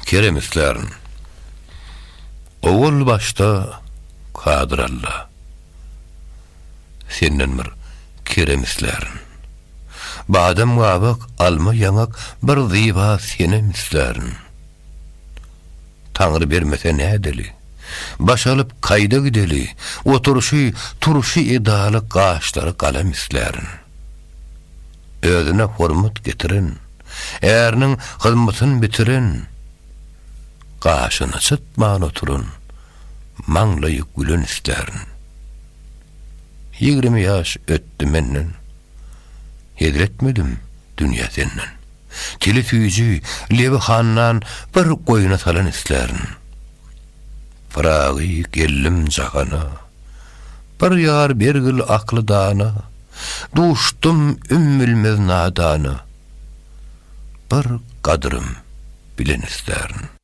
Kerem islärin. Owal başda Kadyr Alla. Senden bir kerem islärin. Badam gabak, alma ýaňak bir zyba senem islärin. Taňry bermese nädeli? Baş alyp kaýda gideli? Oturyşy, turşy edaly gaşlary galam islärin. Özüne hormat getiren, äriniň hyzmatyn bitiren, gaşyny çytman oturan, maňlaýy gülen islärin. 20 ýaş ötdi menden, Hezil etmedim dünýä senden. Tili süýji, lebi handan bir goýna salan islärin. Pyragy geldim jahana, Bir ýar bergil akly dana, Duşdum ümmülmez nadana, Bir gadrym bilen islärin.